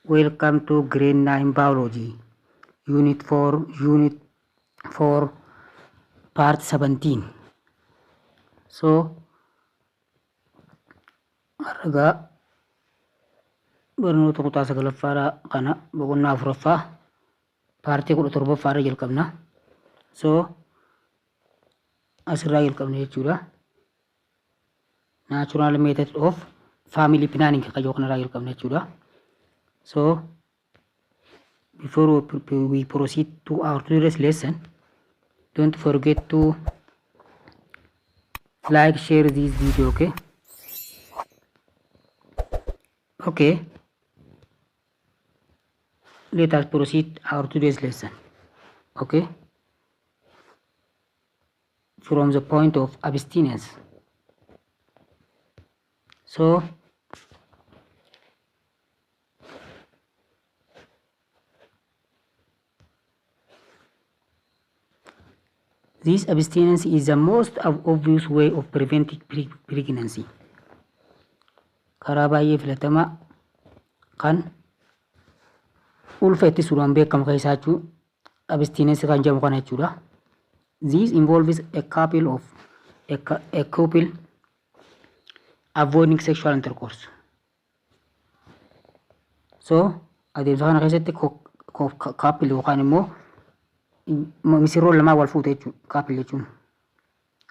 Welcome to grade 9 biology, unit 4, unit 4, part 17. So, har'a barnoota kutaa sagalaffaadha kana boqonnaa afuraffaa paartii 17ffaarra jalqabna. So, asirraa jalqabna jechuudha. Natural method of family planning kayyoo kanarraa jalqabna jechuudha. So, before we proceed to our today's lesson, don't forget to like, share this video, okay? Okay. Let us proceed our today's lesson. Okay? From the point of abstinence. So, this abstinence is the most obvious way of preventing pregnancy. Karaa baay'ee filatamaa kan ulfa ittisuudhaan beekamu keessaa jechuu abstinence kan jedhamu kana jechuudha. This involves a couple avoiding sexual intercourse. So adeemsa kana keessatti couple yookaan immoo misirroon lamaa wal fuute jechuudha. Couple jechuun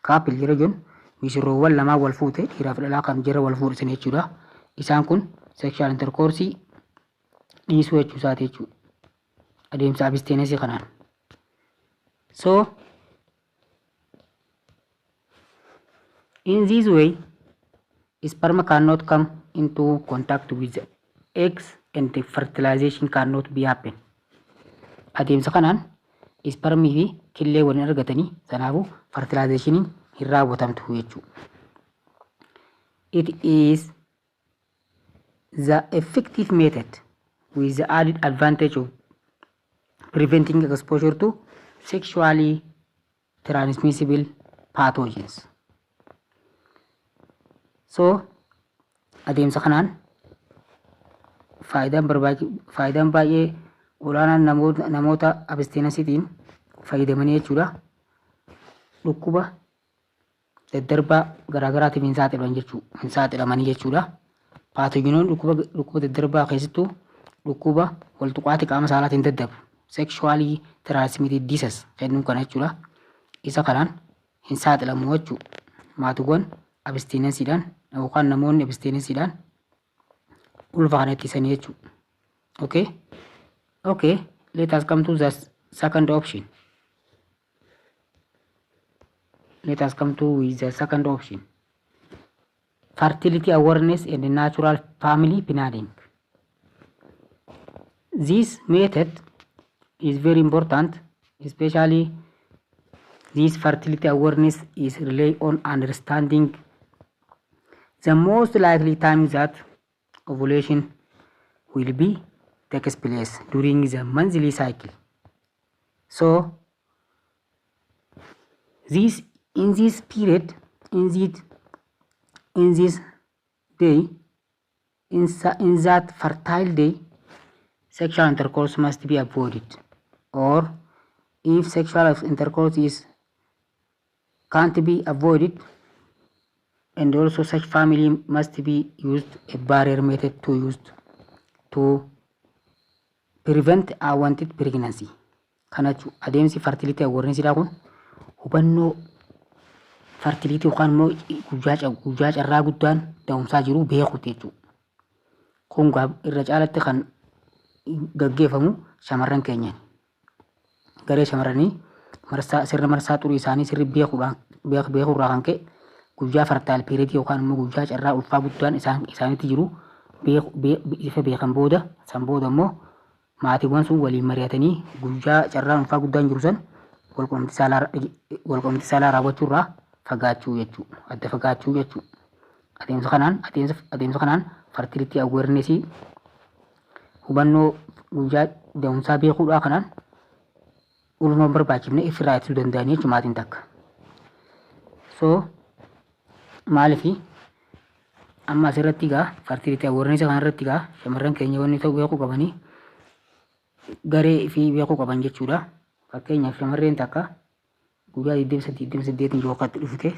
couple yeroo jennu misirroowwan lamaa wal fuute, dhiiraa fi dhalaa kan jara wal fuudhisan jechuudha. Isaan kun sexual intercourse dhiisuu jechuu isaati jechuudha. Adeemsa abstinence kanaan. So in this way, sperm cannot come into contact with the eggs and the fertilization cannot be happen. Adeemsa kanaan isparmii fi killee waliin argatanii, sanaafuu fertilizationiin hin raawwatamtu jechuudha. It is the effective method with the added advantage of preventing exposure to sexually transmissible pathogens. So adeemsa kanaan faayidaan baay'ee olaanaan namoota abstinenceitiin fayyadamanii jechuudha. Dhukkuba daddarbaa garaagaraatiif hin saaxilaman jechuudha. Hin saaxilamanii jechuudha. Paatogenoonni dhukkuba daddarbaa, keessattuu dhukkuba wal tuqaati qaama saalaatiin daddarbu, sexually transmitted disease jennuun kana jechuudha. Isa kanaan hin saaxilamu jechuudha. Maatiiwwan abstinenceiidhaan yookaan namoonni abstinenceiidhaan ulfa kana ittisanii jechuudha. Okay? Okay, let us come to the second option. Let us come to with the second option. Fertility awareness and natural family planning. This method is very important, especially this fertility awareness is rely on understanding the most likely time that ovulation will be takes place during the monthly cycle. So this in this period, in this day, in that fertile day, sexual intercourse must be avoided, or if sexual intercourse is can't be avoided, and also such family must be used a barrier method to used to prevent unwanted pregnancy. Kana jechuun adeemsi fertility awareness kun hubannoo fertility yookaan immoo guyyaa carraa guddaan da'umsaa jiru beekuuti jechuudha. Kun irra caalatti kan gaggeeffamu shamarran keenyaan. Garee shamarranii marsaa sirna marsaa xurii isaanii sirri beekuudhaan beekuurraa kan ka'e guyyaa fertile period yookaan immoo guyyaa carraa ulfaa guddaan isaanitti jiru ifa beekan booda, san booda immoo maatiiwwan sun waliin mari'atanii guyyaa carraan ulfaa guddaan jiru san walqunnamtii saalaa raawwachuurraa fagaachuu jechuudha. Adda fagaachuu jechuudha. Adeemsa kanaan fertility awareness, hubannoo guyyaa da'umsaa beekuudhaa kanaan ulfa hin barbaachifne ifirraa ittisuu danda'anii jechuudha maatiin takka. So maaliifi Amma asirratti gaa fertility awareness kanarratti gaa shamarran keenya wanni ta'u beekuu qabanii garee fi beekuu qaban jechuudha. Fakkeenyaaf, shamarreen takka guyyaa 28 28 yookaatti dhufte,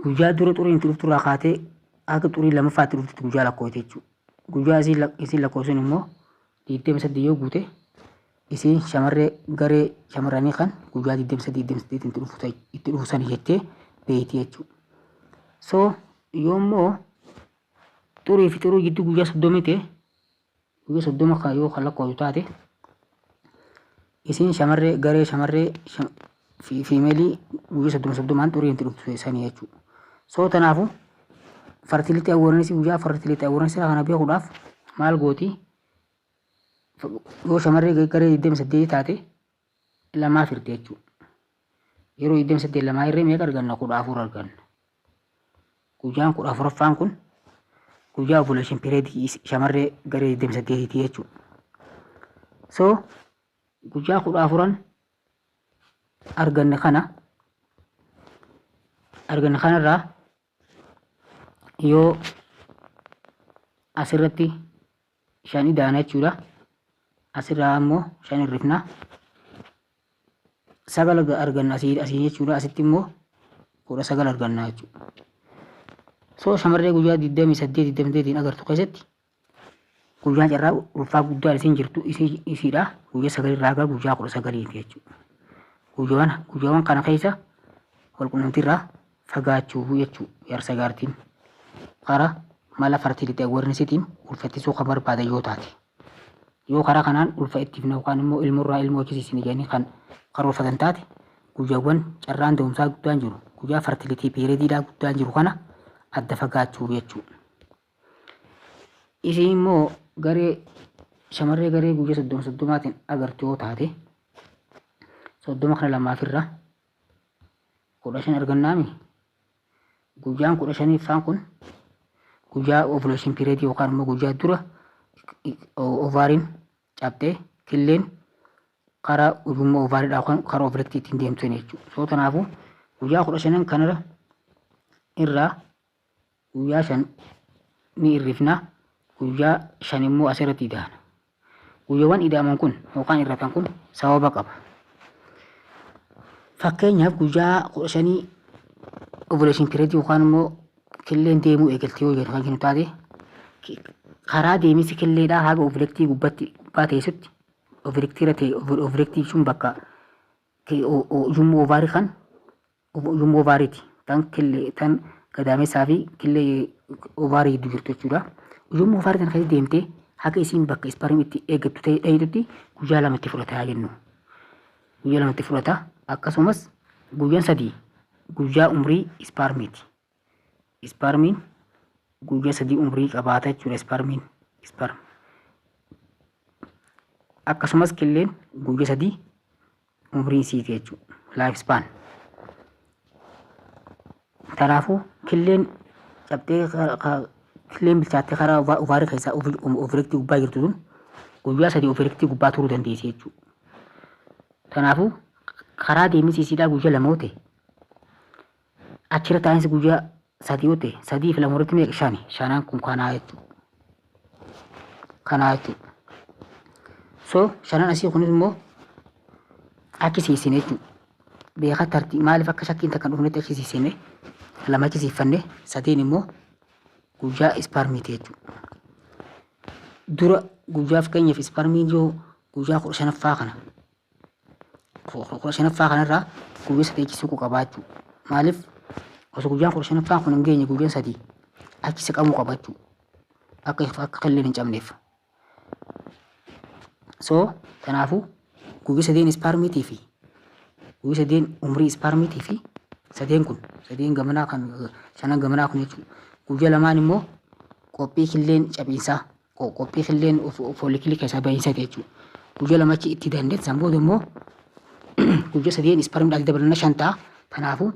guyyaa dura xuriin itti dhuftu irraa kaatee akka xurii lamaffaatti dhuftutti guyyaa lakkoofte jechuudha. Guyyaa isiin lakkoofsun immoo 28 yoo guute, isiin shamarree garee shamarranii kan guyyaa 28 28 itti dhufu sani jettee beeyti jechuudha. So yoommoo xurii fi xurii gidduu guyyaa 30 ta'e, guyyaa 30 kan yoo kan lakkooftu taate, isiin shamarree garee shamarree female guyyaa 30 30n xuriin itti dhuftu sanii jechuudha. So tanaafu fertility awareness, guyyaa fertility awareness kana beekuudhaaf maal gooti? Yoo shamarree garee 28 taate, lamaa firte jechuudha. Yeroo 28 lamaa irree meeqa arganna? 14 arganna. Guyyaan 14ffaan kun guyyaa ovulation period shamarree garee 28ti jechuudha. So guyyaa 14n arganne kana arganne kanarraa yoo asirratti shan idaana jechuudha. Asirraa immoo shan hirrifna. Sagal arganna asii jechuudha. Asitti immoo 19 arganna jechuudha. So shamarree guyyaa 28 28 agartu keessatti guyyaan carraa ulfaa guddaan isiin jirtu isiidha. Guyyaa 9 irraa haga guyyaa 19ti jechuudha. Guyyaawwan kana keessa walqunnamtii irraa fagaachuu jechuudha. Jaarsa jaartiin karaa mala fertility awarenessiitiin ulfattisuu kan barbaadan yoo taate. Yoo karaa kanaan ulfa ittifne yookaan immoo ilmoorraa ilmoo hojjisiisne jedhanii kan karoorfatan taate, guyyaawwan carraan da'umsaa guddaan jiru, guyyaa fertility periodiidhaa guddaan jiru kana adda fagaachuu jechuudha. Isiin immoo garee shamarree garee guyyaa 30 30maatiin agartu yoo taate, 30 kana lamaafirra 15 argannaami. Guyyaan 15ffaan kun guyyaa ovulation period yookaan immoo guyyaa dura ovaryn cabxee killeen karaa ujummoo ovarydhaa yookaan karaa oviductii ittiin deemtu jechuudha. So kanaafuu guyyaa 15n kanarra irraa guyyaa 5 ni hirrifna, guyyaa 5 immoo asirratti idaana. Guyyaawwan ida'aman kun yookaan hir'atan kun sababa qaba. Fakkeenyaaf, guyyaa 15 ovulation period yookaan immoo killeen deemuu eegalte yoo jedhu kan jennu taate, karaa deemisi killeedhaa haga oviductii gubbatti gubbaa teessutti, oviductii irra ta'e, oviductii jechuun bakka ujummoo ovary, kan ujummoo ovaryti, tan killee tan gadaamessaa fi killee ovary gidduu jirtu jechuudha. Ujummoo ovary kana keessa deemtee haga isiin bakka sperm itti eeggattu ta'e dhayitutti guyyaa 2 itti fudhata jennu. Guyyaa 2 itti fudhata. Akkasumas guyyaan 3 guyyaa umrii spermiiti. Spermiin guyyaa 3 umrii qabaata jechuudha spermiin. Sperm. Akkasumas killeen guyyaa 3 umrii isiiti jechuudha. Life span. Kanaafuu killeen cabxee, killeen bilchaattee karaa ovary keessaa oviductii gubbaa jirtu sun guyyaa 3 oviductii gubbaa turuu dandeessi jechuudha. Kanaafuu karaa deemisi isiidhaa guyyaa 2 yoo ta'e, achirra taa'insi guyyaa 3 yoo ta'e, sadii fi lama walitti meeqa? Shani. Shanaan kun kanaa jechuudha. Kanaa jechuudha. So shanan asii kunis immoo achi siisine jechuudha. Beekaa tartii maaliif akka shakkiin takka hin dhufnetti achi siisine, lama achi siiffanne, sadeen immoo guyyaa spermiiti jechuudha. Dura guyyaa, fakkeenyaaf, spermiin yoo guyyaa 15ffaa kana, 15ffaa kanarraa guyyaa 3 achi siquu qabaa jechuudha. Maaliif? Osoo guyyaan 15ffaan kun hin geenye guyyaan 3 achi siqamuu qaba jechuudha. Akka killeen hin cabneef. So kanaafuu guyyaa sadeen spermiitii fi guyyaa sadeen umrii spermiitii fi sadeen kun, sadeen gamanaa kan shanan gamanaa kun jechuudha. Guyyaa lamaan immoo qophii killeen cabiinsaa, qophii killeen follicleii keessaa bahiinsaati jechuudha. Guyyaa 2 achi itti dandeet, san booda immoo guyyaa sadeen spermiidhaan dabalana shan ta'a. Kanaafuu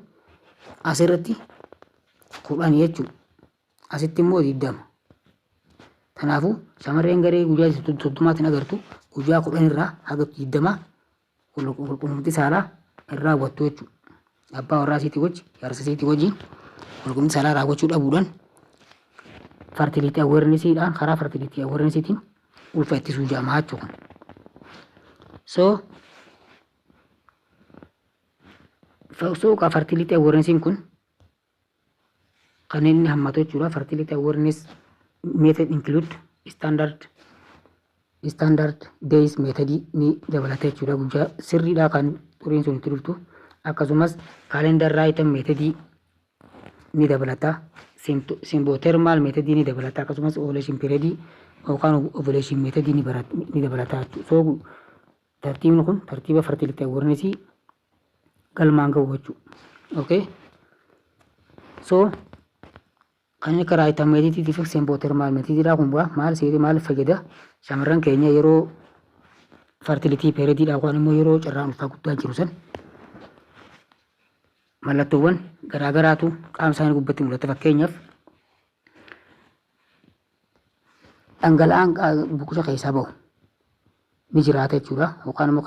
asirratti 10 jechuudha. Asitti immoo 20. Kanaafuu shamarreen garee guyyaa 30maatiin agartu guyyaa 10 irraa haga 20 walqunnamtii saalaa hin raawwattu jechuudha. Abbaa warraa isiitii wajji, jaarsa isiitii wajjin Walqunnamtii saalaa raawwachuu dhabuudhaan fertility awarenessiidhaan, karaa fertility awarenessiitiin ulfa ittisuu jedhama jechuudha. So so fertility awarenessiin kun kan inni hammatu jechuudha. Fertility awareness method include standard days method ni dabalata jechuudha. Guyyaa sirriidhaa kan xuriin sun itti dhuftu, akkasumas calendar rhythm method ni dabalata. Symptothermal method ni dabalata, akkasumas ovulation period yookaan ovulation method ni dabalata jechuudha. So tartiibni kun tartiiba fertility awareness galmaan gahu jechuudha. Okay. So kan akka rhythm method fi symptothermal method kun maal seeree maal fayyada? Shamarran keenya yeroo fertility period yookaan immoo yeroo carraan ulfaa guddaa jiru san mallattoowwan garaagaraatu qaama isaanii gubbatti mul'ata. Fakkeenyaaf, dhangala'aan buqusa keessaa bahu ni jiraata jechuudha. Yookaan immoo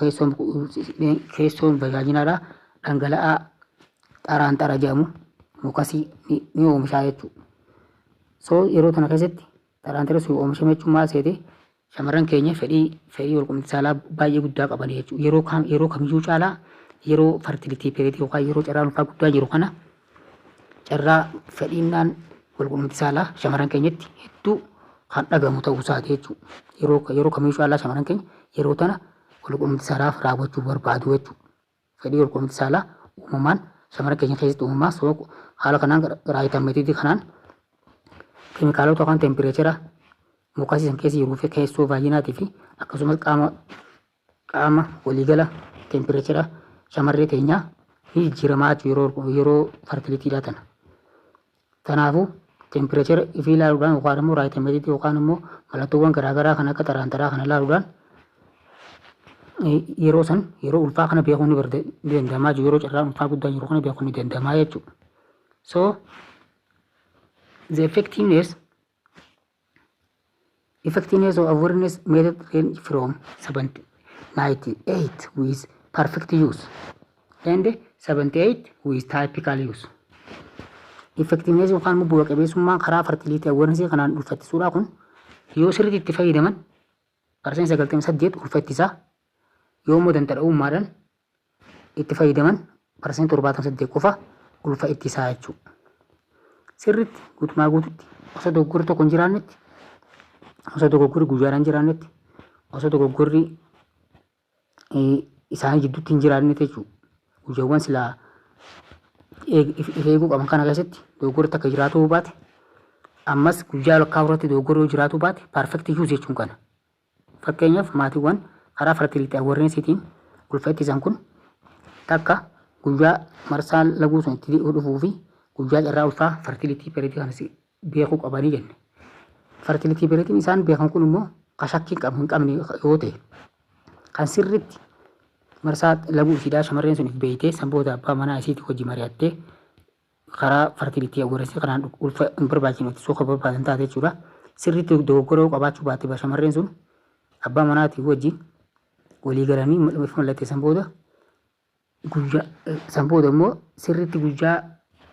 keessoon vaginaadhaa dhangala'aa xaraan xara jedhamu mucusii ni oomishaa jechuudha. So yeroo tana keessatti xaraan xara sun oomishame jechuun maal seete? Shamarran keenya fedhii walqunnamtii saalaa baay'ee guddaa qaban jechuudha. Yeroo kamiyyuu caalaa yeroo fertility period yookaan yeroo carraan ulfaa guddaa jiru kana carraa fedhiinnaan walqunnamtii saalaa shamarran keenyatti hedduu kan dhagamu ta'uu isaati jechuudha. Yeroo kamiyyuu caalaa shamarran keenya yeroo tana walqunnamtii saalaa raawwachuu barbaadu jechuudha. Fedhii walqunnamtii saalaa uumamaan shamarran keenya keessatti uumamaa. So haala kanaan rhythm methodii kanaan keemikaalota yookaan temperature mucusii san keessa jiruu fi keessoo vaginaatii fi akkasumas qaama waliigala temperature shamarree teenyaa ni jijjiiramaa jechuudha yeroo fertilitydhaa tana. Kanaafuu temperature ifii ilaaluudhaan yookaan immoo rhythm methodii yookaan immoo mallattoowwan garaagaraa kan akka xaraan xaraa kana ilaaluudhaan yeroo san yeroo ulfaa kana beekuun ni danda'amaa jechuudha. Yeroo carraan ulfaa guddaan jiru kana beekuun ni danda'amaa jechuudha. So the effectiveness of awareness method range from 98 with perfect use and 78 with typical use. Effectiveness yookaan immoo bu'a qabeessummaan karaa fertility awareness kanaan ulfa ittisuudha kun yoo sirriitti itti fayyadaman 98% ulfa ittisaa, yoo immoo danda'ummaadhaan itti fayyadaman 78% qofa ulfa ittisaa jechuudha. Sirriitti guutumaa guututti osoo dogoggorri tokko hin jiraannetti, osoo dogoggorri guyyaadhaan jiraannetti, osoo dogoggorri isaanii jidduutti hin jiraannetti jechuudha. Guyyaawwan silaa if eeguu qaban kana keessatti dogoggorri takka jiraatuu baate, ammas guyyaa lakkaa'u irratti dogoggorri yoo jiraatuu baate, perfect use jechuun kana. Fakkeenyaaf, maatiiwwan karaa fertility awarenessiitiin ulfa ittisan kun takka guyyaa marsaan laguu sun itti dhufuu fi guyyaa carraa ulfaa fertility period kana beekuu qabanii jenne. Fertility periodiin isaan beekan kun immoo ka shakkii hin qabne yoo ta'e, kan sirriitti marsaa laguu ishiidhaa shamarreen sun if beeytee, san booda abbaa manaa isiitii hojii mari'attee karaa fertility awarenessii kanaan ulfa hin barbaachifne ittisuu kan barbaadan taate jechuudha. Sirriitti dogoggora yoo qabaachuu baatte, shamarreen sun abbaa manaatii wajjin walii galanii mallatteessan booda, guyyaa san booda immoo sirriitti guyyaa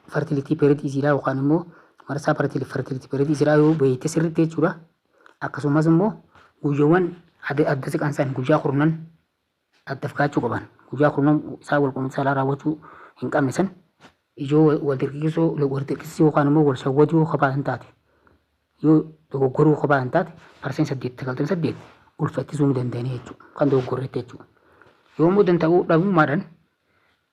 fertility period isiidhaa yookaan immoo marsaa fertility period isiidhaa yoo beeyte sirriitti jechuudha. Akkasumas immoo guyyaawwan adda siqan san guyyaa 10 adda fagaachuu qaban, guyyaa 10 isaa wal quunnamtii saalaa raawwachuu hin qabne san ijoo wal dirqisiisuu wal dirqisiisuu yookaan immoo wal shawwaduu kophaa hin taate, yoo dogoggoruu kophaa hin taate, 98% ulfa ittisuu ni danda'anii jechuudha. Kan dogoggorretti jechuudha. Yoo immoo danda'uu dhabummaadhaan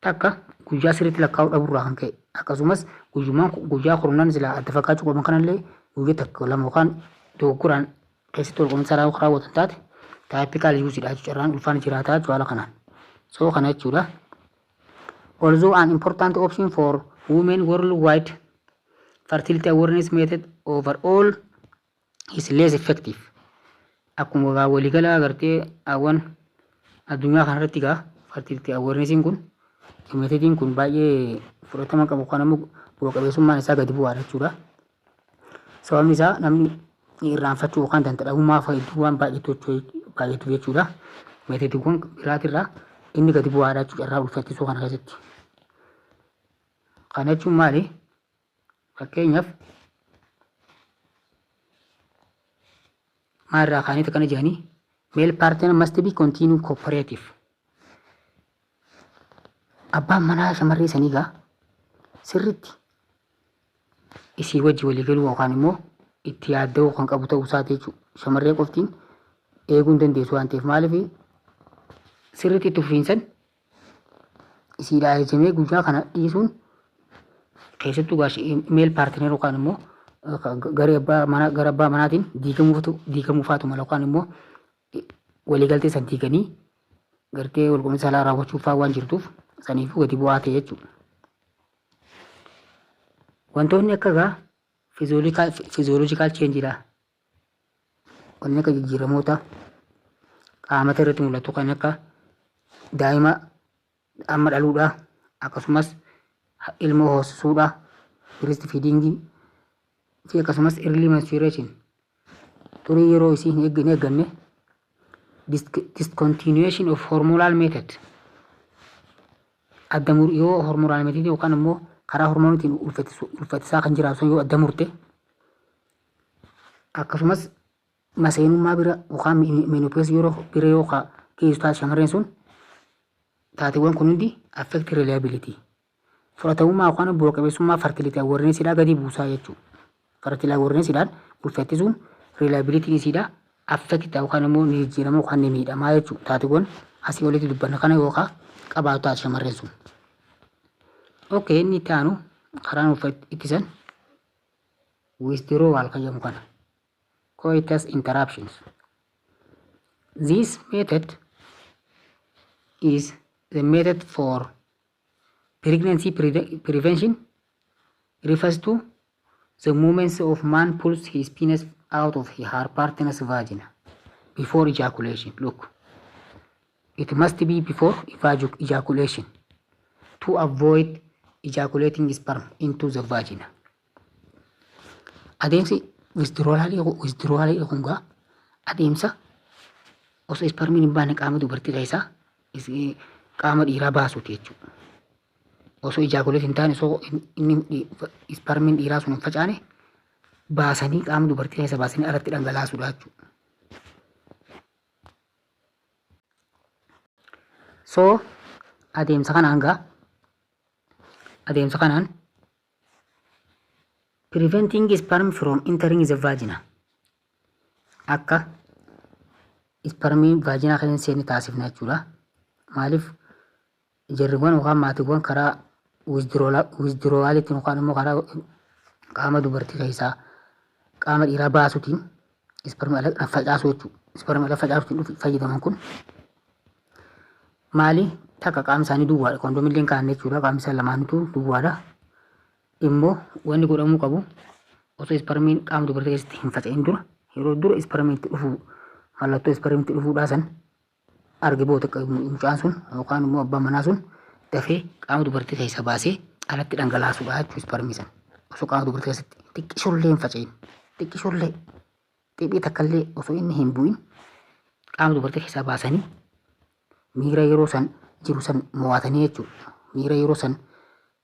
takka guyyaa sirriitti lakkaa'uu dhabuurraa kan ka'e, akkasumas guyyumaan guyyaa 10 silaa adda fagaachuu qaban kanallee guyyaa tokko lama yookaan dogoggoraan keessatti wal quunnamtii saalaa raawwatan taate, typical usedha jechuudha. Carraan ulfaan jiraataa jechuudha haala kanaan. So kana jechuudha. Although an important option for women worldwide, fertility awareness method overall is less effective. Akkuma gaa waliigala agartee hawwan addunyaa kanarratti gaa fertility awarenessiin kun, methodiin kun baay'ee fudhatama qabu kan ammoo bu'a qabeessummaan isaa gadi bu'aadha jechuudha. Sababni isaa namni irraanfachuu yookaan danda'ummaa hedduu waan baay'atu jechuudha. Methodiiwwan biraatirraa inni gadi bu'aadha jechuudha carraa ulfa ittisuu kana keessatti. Kana jechuun maali? Fakkeenyaaf, maalirraa kaaniiti kana jedhanii, male partner must be continue cooperative. Abbaan manaa shamarree sanii gaa sirritti isii wajji walii galuu yookaan immoo itti yaadda'uu kan qabu ta'uu isaati jechuudha. Shamarree qoftiin eeguu hin dandeessu waan ta'eef, maaliif sirriitti itti fufiinsan isiidhaa ajajamee guyyaa kana dhiisuun, keessattuu male partner yookaan immoo garee abbaa manaa gara abbaa manaatiin diigamuufaatu mala, yookaan immoo waliigaltee san diiganii gartee walqunnamtii saalaa raawwachuufaa waan jirtuuf, saniifuu gadi bu'aa ta'e jechuudha. Wantoonni akka egaa physiological changeidha. Wanni akka jijjiiramoota qaamata irratti mul'atu kan akka daa'ima amma dhaluudha, akkasumas ilmoo hoosisuudha, breast feeding, fi akkasumas early menstruation, xurii yeroo isii hin eegganne, discontinuation of hormonal method, adda yoo hormonal method yookaan immoo karaa hormoonitiin ulfattisaa kan jiraatu sun yoo adda murte, akkasumas maseenummaa bira yookaan menopause yeroo bira yoo geessu taate shamarreen sun, taateewwan kun hundi affect reliability, fudhatamummaa yookaan bu'a qabeessummaa fertility awarenessiidhaa gadi buusaa jechuudha. Fertility awarenessiidhaan ulfattisuun reliability isiidhaa affect yookaan immoo ni jijjiirama yookaan ni miidhamaa jechuudha. Taateewwan asii olitti dubbanna kana yookaan qabaatu taate shamarreen sun. Okay, inni itti aanu karaan ulfa ittisan withdrawal kan jedhamu kana. Coitus interruptions. This method is the method for pregnancy prevention, refers to the movements of man pulls his penis out of her partner's vagina before ejaculation. Look, it must be before ejaculation to avoid ejaculating sperm into the vagina. Adeemsi withdrawal kun gaa adeemsa osoo spermiin hin baane qaama dubartii keessaa qaama dhiiraa baasuuti jechuudha. Osoo ejaculate hin taane, osoo inni spermiin dhiiraa sun hin facaane, baasanii qaama dubartii keessa baasanii alatti dhangalaasuudha jechuudha. So adeemsa kanaan gaa, adeemsa kanaan preventing sperm from entering the vagina, akka spermiin vagina keessa hin seenne taasifna jechuudha. Maaliif, jarriiwwan yookaan maatiiwwan karaa withdrawaliitiin yookaan immoo karaa qaama dubartii keessaa qaama dhiiraa baasuutiin spermii ala facaasuu jechuudha. Spermii ala facaasuutiin fayyadaman kun maali? Takka qaamni isaanii duwwaadha. Kondomillee hin kaa'anne jechuudha. Qaamni isaan lamaanitu duwwaadha. Immoo wanni godhamuu qabu, osoo spermiin qaama dubartii keessatti hin faca'in dura, yeroo dura spermiin itti dhufu, mallattoo spermiin itti dhufuudhaa san arge booda, mucaan sun yookaan immoo abbaan manaa sun dafee qaama dubartii keessa baasee alatti dhangalaasuudha jechuudha spermii san. Osoo qaama dubartii keessatti xiqqishollee hin faca'in, xiqqishollee xiphii takkallee osoo inni hin bu'in, qaama dubartii keessaa baasanii miira yeroo san jiru san mo'atanii jechuudha. Miira yeroo san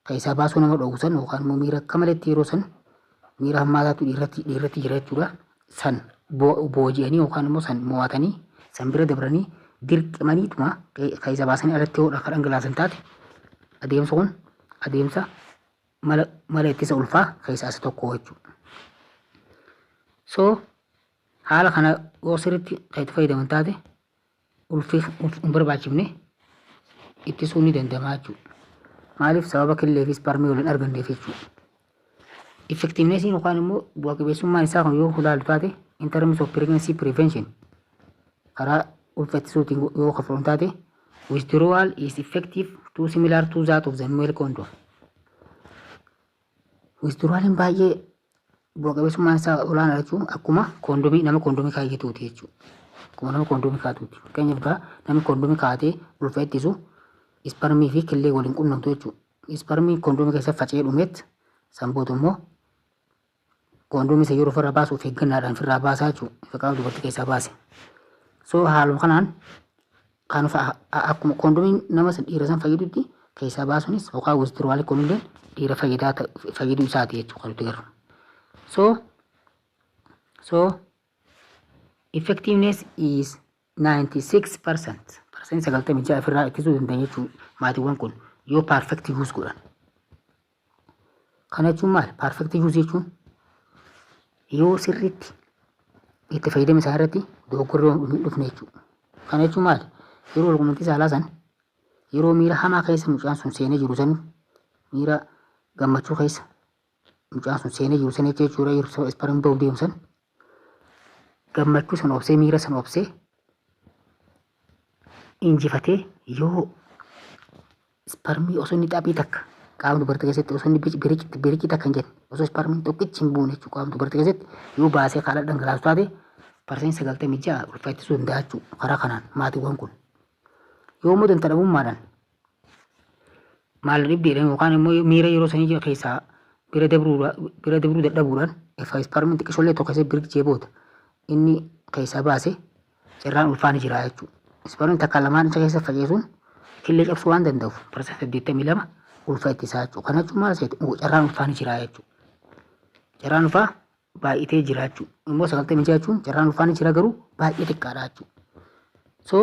keessaa baasuu nama dhoowwu san, yookaan immoo miira akka maletti yeroo san miira hammaataatu dhiirratti jira jechuudha. San booji'anii yookaan immoo san mo'atanii, san bira dabranii, dirqamaniituma keessa baasanii alatti yoo akka dhangalaasan taate, adeemsa kun adeemsa mala ittisa ulfaa keessaa isa tokko jechuudha. So haala kana yoo sirriitti kan itti fayyadaman taate, ulfi hin barbaachifne ittisuun ni danda'ama jechuudha. Maaliif, sababa killee fi spermii waliin arganneef jechuudha. Effectivenessiin yookaan immoo bu'a qabeessummaan isaa kan yoo ilaalu taate, in terms of pregnancy prevention, karaa ulfa ittisuutiin yoo kafalu taate, withdrawal is effective to similar to that of the male condom. Withdrawaliin baay'ee bu'a qabeessummaan isaa olaanaa jechuun akkuma koondomii nama koondomii kaayyatuuti jechuudha. Akkuma nama koondomii kaa'atuuti. Fakkeenyaaf gaa namni koondomii kaa'atee ulfa ittisu spermii fi killee waliin qunnamtu jechuudha. Spermii koondomii keessa faca'ee dhumeet, san booda immoo koondomii isa yeroo ofirraa baasu of eeggannaadhaan ofirraa baasaa jechuudha. Ifa qaama dubartii keessaa baase. So haaluma kanaan kan akkuma koondomiin nama san dhiira san fayyadutti keessaa baasuunis yookaan withdrawal kunillee Dhiira fayyadaa fayyaduu isaati jechuudha kan nuti agarru. So effectiveness is 96%, 96% ofirraa ittisuu danda'an jechuudha maatiiwwan kun yoo perfect use godhan. Kana jechuun maali? Perfect use jechuun yoo sirriitti itti fayyadama isaa irratti dogoggorri hin dhufne jechuudha. Kana jechuun maali? Yeroo walqunnamtii saalaa san, yeroo miira hamaa keessa mucaan sun seenee jiru san, miira gammachuu keessa mucaan sun seenee jiru san jechuudha, yeroo sperm ba'uu deemu san gammachuu san obsee, miira san obsee injifatee, yoo spermii osoo inni xaphii takka qaama dubartii keessatti, osoo inni biriqii takka hin jenne, osoo spermiin tokkichi hin buune jechuudha, qaama dubartii keessatti yoo baasee kaala dhangalaasu taate, 96% ulfa ittisuu danda'a jechuudha karaa kanaan maatiiwwan kun. Yoo immoo danta dhabummaadhaan maal dhibdeedhaan yookaan immoo miira yeroo sanii keessaa bira dabruu dadhabuudhaan spermiin xiqqishollee tokko keessatti biriqchee booda inni keessaa baase, carraan ulfaa ni jira jechuudha. Spermiin takka lamaan isa keessa fageessuun killee cabsuu waan danda'uuf 82% ulfa ittisaa jechuudha. Kana jechuun maal seetu? Carraan ulfaa ni jira jechuudha. Carraan ulfaa baay'atee jira jechuudha. Immoo 96 jechuun carraan ulfaa ni jira, garuu baay'ee xiqqaadha jechuudha. So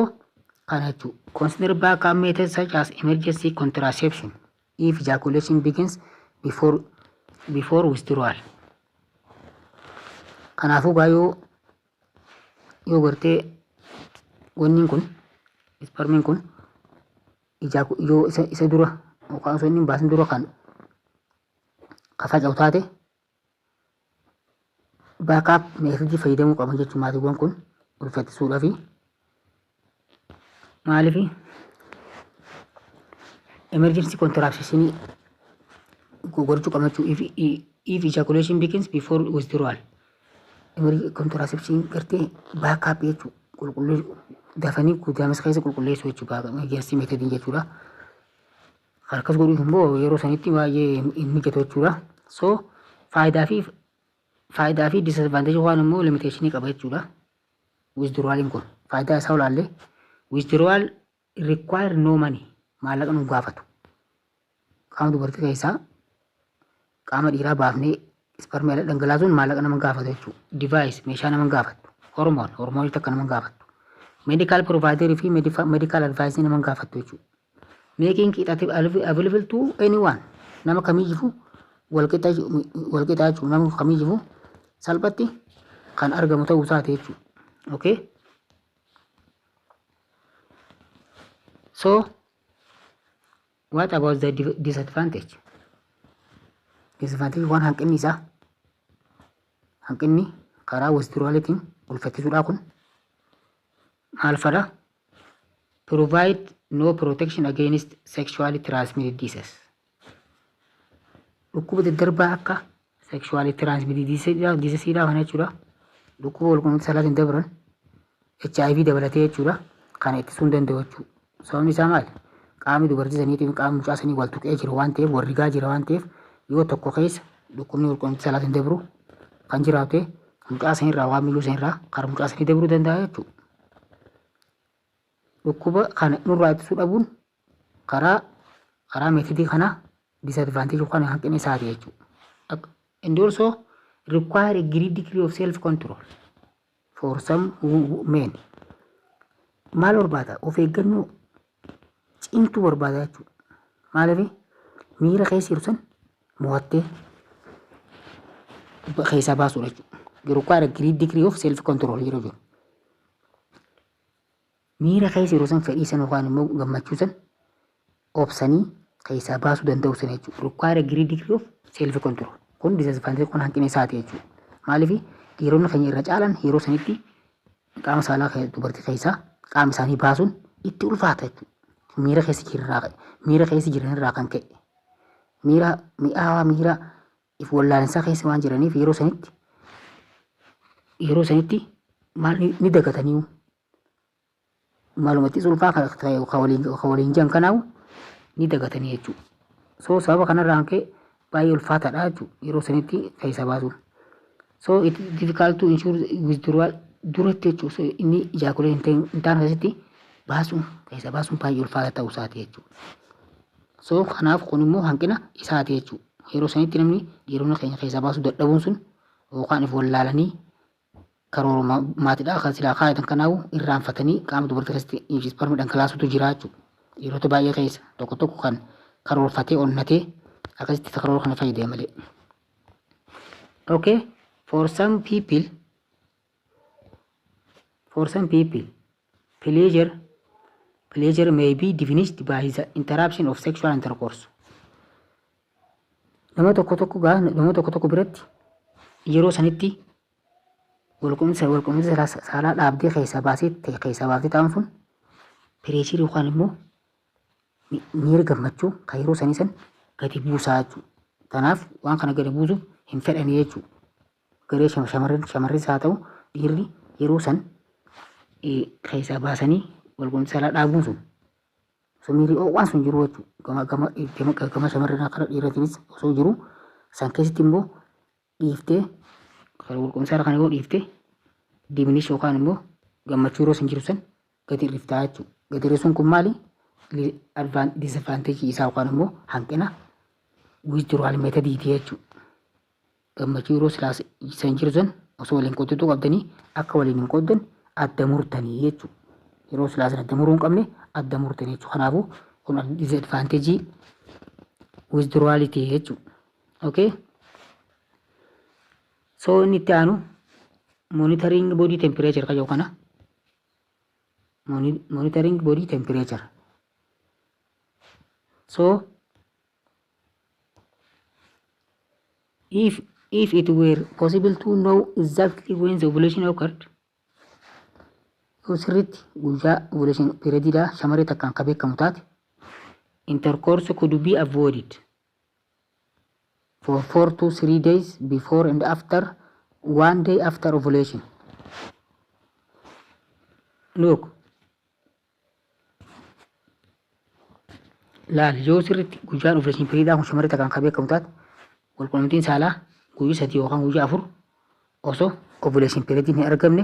kana jechuudha. Consider backup methods such as emergency contraception if ejaculation begins before withdrawal. Kanaafuu gaa yoo gartee wanni kun, spermiin kun yoo isa dura yookaan osoo inni hin baasin dura kan ka faca'u taate, backup methodii fayyadamuu qaban jechuun maatiiwwan kun ulfa ittisuudhaafi. Maaliif? Emergency contraception gochuu qabna jechuudha. If ejaculation begins before withdrawal. Emergency contraception gartee backup jechuudha. Qulqulluu dafanii gudaames keessa qulqulleessuu jechuudha. Emergency method jechuudha. Akkas godhuuf immoo yeroo sanitti baay'ee hin mijatu jechuudha. So faayidaa fi disadvantage waan immoo limitationii qaba jechuudha. Withdrawaliin kun faayidaa isaa olaallee, withdrawal require no money, maallaqa nu gaafatu. Qaama dubartii keessaa qaama dhiiraa baafnee spermii ala dhangalaasuun maallaqa nama gaafatu jechuudha. Device, meeshaa nama gaafatu. Hormone, hormoonii takka nama gaafatu. Medical provider fi medical advice nama gaafatu jechuudha. Making it available to anyone, nama kamiyyuu walqixa jechuudha. Nama kamiyyuu salphatti kan argamu ta'uu isaati jechuudha. Okay? So what about the disadvantage? Disadvantage waan hanqinni isaa, hanqinni karaa withdrawalitiin ulfa ittisuudhaa kun maal fadha? Provide no protection against sexually transmitted disease. Dhukkuba daddarbaa akka sexually transmitted disease kana jechuudha. Dhukkuba walqunnamtii saalaatiin dabran, HIV dabalatee jechuudha. Kana ittisuu hin danda'u jechuudha. Sababni isaa maali? Qaamni dubartii saniitii fi qaamni mucaa sanii wal tuqee jira waan ta'eef, wal rigaa jira waan ta'eef, yoo tokko keessa dhukkubni walqunnamtii saalaatiin dabru kan jiraatu mucaa sanirraa waan miyyuu sanirraa karaa mucaa sanii dabruu danda'a jechuudha. Dhukkuba kana nurraa ittisuu dhabuun karaa methodii kanaa disadvantage yookaan hanqina isaati jechuudha. And also require a great degree of self control for some men. Maal barbaada? Of eeggannoo cimtuu barbaada jechuudha. Maaliif? Miira keessa jiru san mo'attee keessaa baasuudha jechuudha. Require a great degree of self control yeroo jiru. Miira keessa jiru san, fedhii san yookaan immoo gammachuu san obsanii keessaa baasuu danda'u san jechuudha. Require a great degree of self control. Kun disadvantage, kun hanqina isaati jechuudha. Maaliif? Dhiironni keenya irra caalan yeroo sanitti qaama saalaa dubartii keessaa qaama isaanii baasuun itti ulfaata jechuudha. Miira keessa jiran irraa kan ka'e. Miira mi'aawaa, miira if wallaalinsaa keessa waan jiraniif, yeroo sanitti maal ni dagatanii maalumatti ulfaa ka waliin jiran kanaawu ni dagatanii jechuudha. So sababa kanarraa kan ka'e baay'ee ulfaataadha jechuudha yeroo sanitti keessaa baasuun. So it is difficult to ensure withdrawal duratti jechuudha. So inni ejaculate hin taane keessatti baasuun, keessaa baasuun baay'ee ulfaata ta'uu isaati jechuudha. So kanaaf kun immoo hanqina isaati jechuudha. Yeroo sanitti namni dhiironni keenya keessaa baasuu dadhabuun sun yookaan if wallaalanii karoora maatiidhaa kan silaa kaayatan kanaafuu irraanfatanii qaama dubartii keessatti ispermii dhangalaasutu jira jechuudha. Dhiirota baay'ee keessa tokko tokko kan karoorfatee onnatee akkasitti karoora kana fayyadame malee. Okay, for some people, pleasure may be diminished by the interruption of sexual intercourse. Nama tokko tokko gaa, nama tokko tokko biratti yeroo sanitti walqunnamtii saalaa dhaabdee keessaa baasee keessaa baaftee taa'uun sun pleasure yookaan immoo miira gammachuu kan yeroo sanii san gadi buusaa jechuudha. Kanaaf waan kana gadi buusuuf hin fedhanii jechuudha. Garee shamarris haa ta'u dhiirri yeroo san keessaa baasanii walqunnamtii saalaa dhaabuun sun osoo miirri oowwaan sun jiru jechuudha. Gama shamarran kana dhiiratiinis osoo jiru san keessatti immoo dhiiftee walqunnamtii saalaa kana yoo dhiifte diminish yookaan immoo gammachuu yeroo san jiru san gadi hir'iftaa jechuudha. Gadi hir'isuun kun maali? Disadvantage isaa yookaan immoo hanqina withdrawal methodiiti jechuudha. Gammachuu yeroo silaa san jiru san osoo waliin qooddatuu qabdanii akka waliin hin qooddan adda murtanii jechuudha. Yeroo silaa san adda muruu hin qabne adda murtanii jechuudha. Kanaafuu kun disadvantage withdrawaliti jechuudha. Okay. So inni itti aanu monitoring body temperature kan jedhu kana, monitoring body temperature. So if it were possible to know exactly when the ovulation occurred, yoo sirriitti guyyaa ovulation periodiidhaa shamarree takkaan ka beekamu taate, intercourse could be avoided for 4 to 3 days before and after one day after ovulation. Look, laal, yoo sirriitti guyyaan ovulation periodiidhaa kun shamarree takkaan ka beekamu taate, walqunnamtiin saalaa guyyaa 3 yookaan guyyaa 4 osoo ovulation periodiin hin argamne,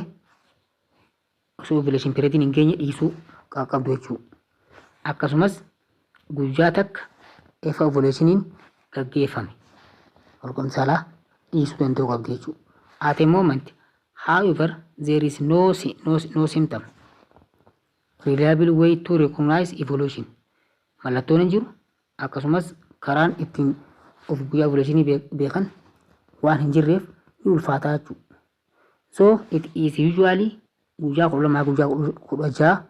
osoo ovulation periodiin hin geenye dhiisuu qabdu jechuudha. Akkasumas guyyaa takka efa ovulationiin gaggeeffame walqunnamtii saalaa dhiisuu danda'uu qabdi jechuudha. At a moment, however, there is no symptom reliable way to recognize ovulation. Mallattoon hin jiru, akkasumas karaan ittiin of guyyaa ovulationii beekan waan hin jirreef ni ulfaataa jechuudha. So it is usually guyyaa 12 guyyaa 16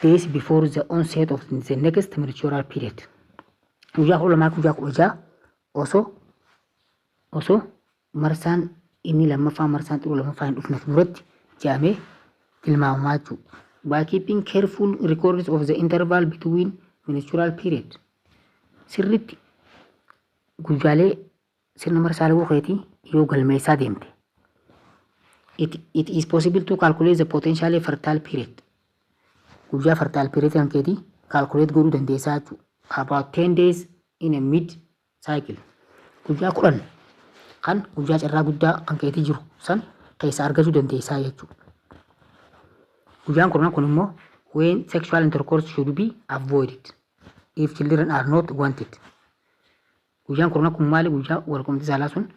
days before the onset of the next menstrual period. Guyyaa 12 guyyaa 16 osoo marsaan inni lammaffaa, marsaan xuruu lammaffaa hin dhufne duratti jedhamee tilmaamamaa jechuudha. By keeping careful records of the interval between menstrual period. Sirriitti guyyaalee sirna marsaa laguu keetii yoo galmeessaa deemte, it is possible to calculate the potentially fertile period. Guyyaa fertile period kan keetii calculate godhuu dandeessaa jechuudha. About 10 days in a mid cycle. Guyyaa 10 kan guyyaa carraa guddaa kan keetii jiru san keessa argachuu dandeessaa jechuudha. Guyyaan 10 kun immoo when sexual intercourse should be avoided if children are not wanted. Guyyaan 10 kun maali? Guyyaa walqunnamtii saalaa sun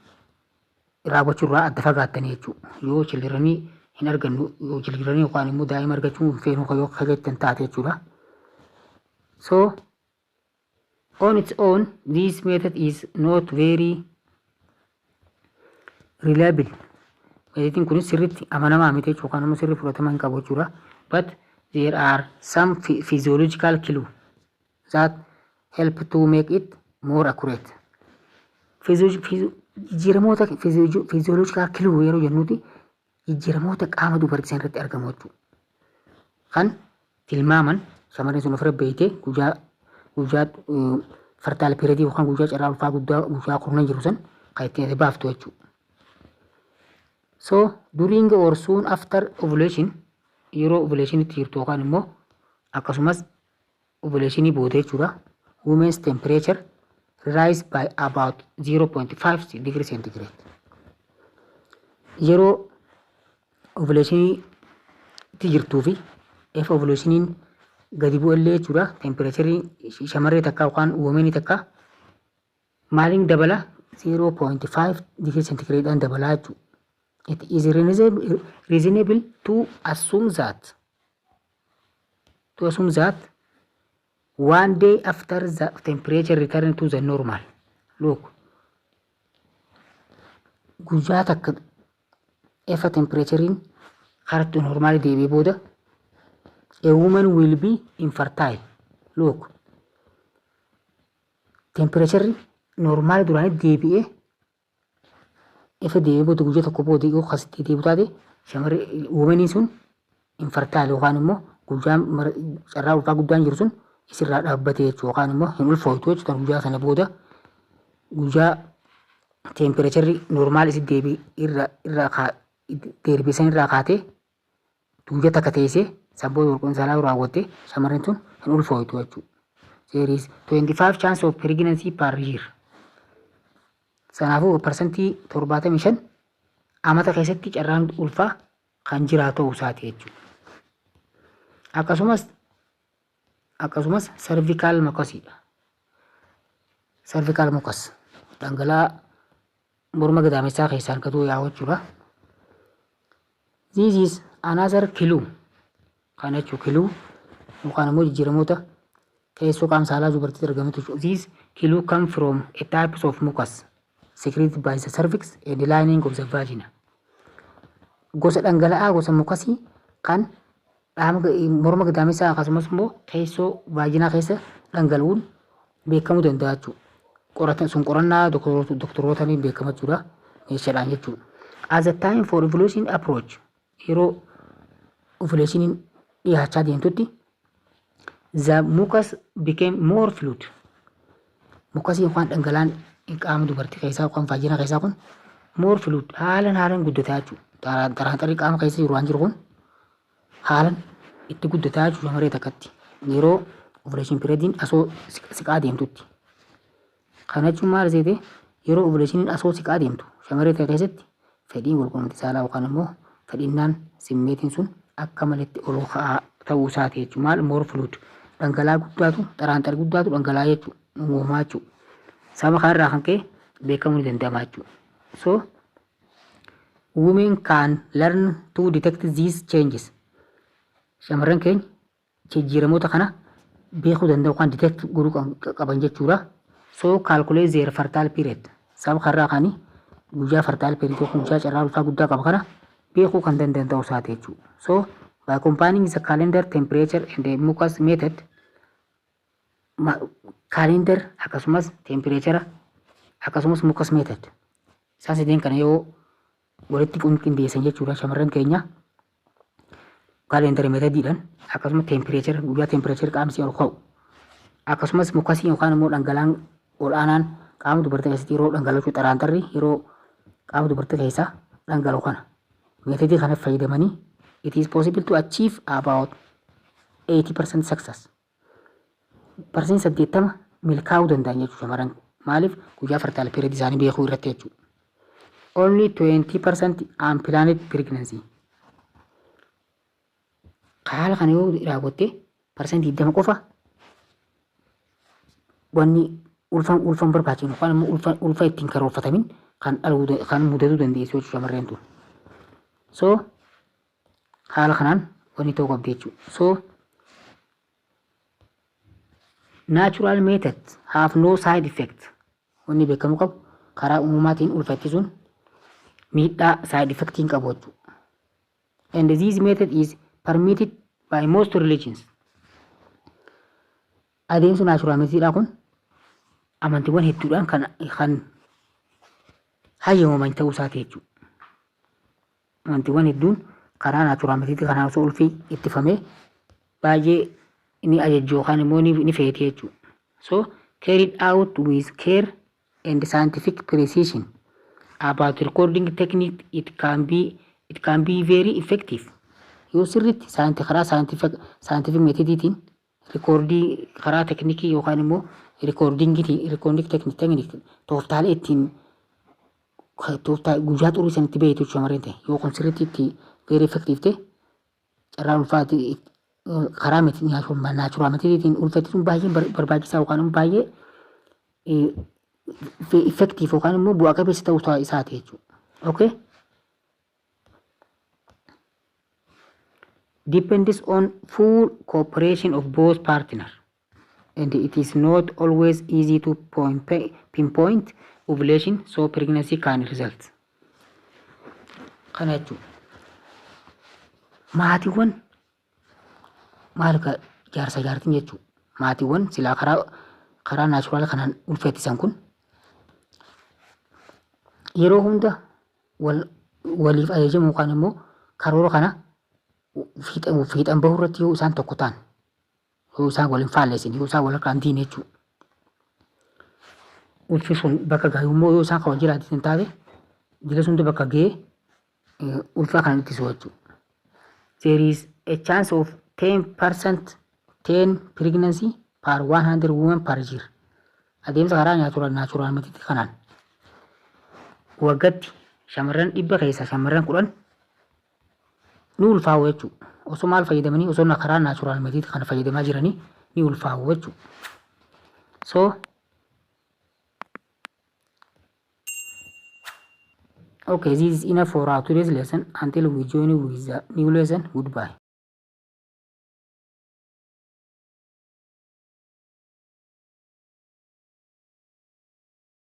raawwachuu irraa adda fagaattanii jechuudha. Yoo childrenii hin argannu, yoo childrenii yookaan immoo daa'ima argachuu hin feenu yoo kajettan taate jechuudha. So on its own, this method is not very reliable. Methodiin kunis sirriitti amanamaa miti jechuudha yookaan immoo sirrii fudhatama hin qabu jechuudha. But there are some physiological clue that help to make it more accurate. Jijjiiramoota physiological clue yeroo jennuti jijjiiramoota qaama dubartii sana irratti argamu jechuudha. Kan tilmaaman shamarreen sun ofirra beeytee guyyaa fertile period yookaan guyyaa carraa ulfaa guddaa guyyaa 10 jiru san kan ittiin baaftu jechuudha. So during or soon after ovulation, yeroo ovulationitti jirtu yookaan immoo akkasumas ovulationii booda jechuudha. Women's temperature rise by about 0.5 degree centigrade. Yeroo ovulationiitti jirtuu fi efa ovulationiin gadi bu'ellee jechuudha. Temperaturii shamarree takka yookaan womenii takka maaliin dabala? 0.5 degree centigrade dabalaa jechuudha. It is reasonable to assume that one day after the temperature return to the normal. Look, guyyaa takka efa temperaturiin karatti normal deebi'ee booda, a woman will be infertile. Look, temperaturri normal duraanii deebi'ee efa deebi'ee booda, guyyaa tokko booda yoo akkasitti deebi'u taate, shamarri womaniin sun infertile yookaan immoo guyyaan carraa ulfaa guddaan jiru sun isirraa dhaabbate jechuudha, yookaan immoo hin ulfooytu jechuudha. Guyyaa sana booda, guyyaa temperaturri normal isi deebii irra irraa deebisan irraa kaatee guyyaa takka teessee san booda walqunnamtii saalaa raawwatte, shamarreen sun hin ulfooytu jechuudha. There is 25 chance of pregnancy per year. Kanaafuu 75% amata keessatti carraan ulfaa kan jiraatu ta'uu isaati jechuudha. Akkasumas cervical mucusiidha. Cervical mucus dhangala'aa morma gadaamessaa keessaan gatuu yaa'u jechuudha. This is another clue. Kana jechuun clue yookaan immoo jijjiiramoota keessoo qaama saalaa dubartiitti argamutu jechuudha. This clue come from a types of mucus secreted by the cervix and the lining of the vagina. Gosa dhangala'aa, gosa mucusii kan qaama morma gadaamessaa akkasumas immoo keessoo vaginaa keessa dhangala'uun beekamuu danda'a jechuudha. Qoratan sun qorannaa doktorootaniin beekama jechuudha. Meeshaadhaan jechuudha. As the time for ovulation approach, yeroo ovulationiin dhiyaachaa deemtutti, the mucus became more fluid. Mucusii yookaan dhangala'aan qaama dubartii keessaa yookaan vagina keessaa kun more fluid, haalan haalan guddataa jechuudha. Xaraanxarri qaama keessa jiru waan jiru kun haalan itti guddataa jechuudha shamarree takkatti yeroo ovulation periodiin asoo siqaa deemtutti. Kana jechuun maal seete? Yeroo ovulationiin asoo siqaa deemtu shamarree takka keessatti fedhiin walqunnamtii saalaa yookaan immoo fedhinnaan simmeetiin sun akka maletti ol ka'aa ta'uu isaati jechuudha. Maal? More fluid, dhangala'aa guddaatu, xaraanxarri guddaatu dhangala'aa jechuudha, uumamaa jechuudha. Sababa kanarraa kan ka'e beekamuu ni danda'ama jechuudha. So women can learn to detect these changes. Shamarran keenya jijjiiramoota kana beekuu danda'u kan detect godhuu qaban jechuudha. So calculate their fertile period. Sababa kanarraa ka'anii guyyaa fertile period yookaan guyyaa carraa ulfaa guddaa qaba kana beekuu kan danda'an ta'uu isaati jechuudha. So by combining the calendar, temperature and the mucus method, calendar akkasumas temperature akkasumas mucus method, isaan sadeen kana yoo walitti qindeessan jechuudha, shamarran keenya calendar methodiidhaan akkasumas temperature, guyyaa temperature qaamni ol ka'u, akkasumas mucusii yookaan immoo dhangala'aan ol aanaan qaama dubartii keessatti yeroo dhangala'u, xaraanxarri yeroo qaama dubartii keessaa dhangala'u kana methodii kana fayyadamanii, it is possible to achieve about 80% success. 80% milkaa'uu danda'an jechuudha shamarran. Maaliif? Guyyaa fertile period isaanii beekuu irratti jechuudha. Only 20% unplanned pregnancy. Haala kana yoo raawwatte 20% qofa wanni ulfan barbaachisu yookaan immoo ulfa ittiin karoorfatamin kan dhaluu kan mudatuu dandeessu jechuudha shamarreen tun. So haala kanaan wanni ta'uu qabdi jechuudha. So natural methods have no side effect. Wanni beekamuu qabu karaa uumamaatiin ulfa ittisuun miidhaa side effect hin qabu jechuudha. And this method is permitted by most religions. Adeemsi natural methodidhaa kun amantiiwwan hedduudhaan kan hayyamaman ta'uu isaati jechuudha. Amantiiwwan hedduun karaa natural methodii kanaan osoo ulfi ittifamee baay'ee ni ajajju yookaan immoo ni feeti jechuudha. So carried out with care and scientific precision about recording technique, it can be very effective. Yoo sirriitti karaa scientific methodiitiin recordii karaa techniqueii yookaan immoo recordingiitiin, recording technique, tooftaalee ittiin tooftaa guyyaa xurii sanitti beektu shamarreen ta'e, yoo kun sirriitti itti very effective ta'e, carraa ulfaati Karaa natural methodiitiin ulfa ittisuun baay'ee barbaachisaa yookaan immoo baay'ee effective yookaan immoo bu'a qabeessa ta'uu isaati jechuudha. Okay? Depends on full cooperation of both partner and it is not always easy to pinpoint ovulation, so pregnancy can result. Kana jechuudha. Maatiiwwan maal ka jaarsa jaartiin jechuudha. Maatiiwwan silaa karaa natural kanaan ulfa ittisan kun yeroo hunda wal waliif ajajamu yookaan immoo karoora kana fiixan bahuu irratti yoo isaan tokko ta'an, yoo isaan wal hin faalleessin, yoo isaan wal harkaa hin diine jechuudha. Ulfi sun bakka gahu immoo yoo isaan kan jiraatan hin taate jila sun bakka gahee ulfa kan ittisu jechuudha. There is a chance of 10% 10 pregnancy per 100 women per year. Adeemsa karaa natural method kanaan waggaatti shamarran 100 keessaa shamarran 10 ni ulfaa'u jechuudha. Osoo maal fayyadamanii, osoo karaa natural method kana fayyadamaa jiranii ni ulfaa'u jechuudha. So okay, this is enough for our today's lesson. Until we join with the new lesson, goodbye.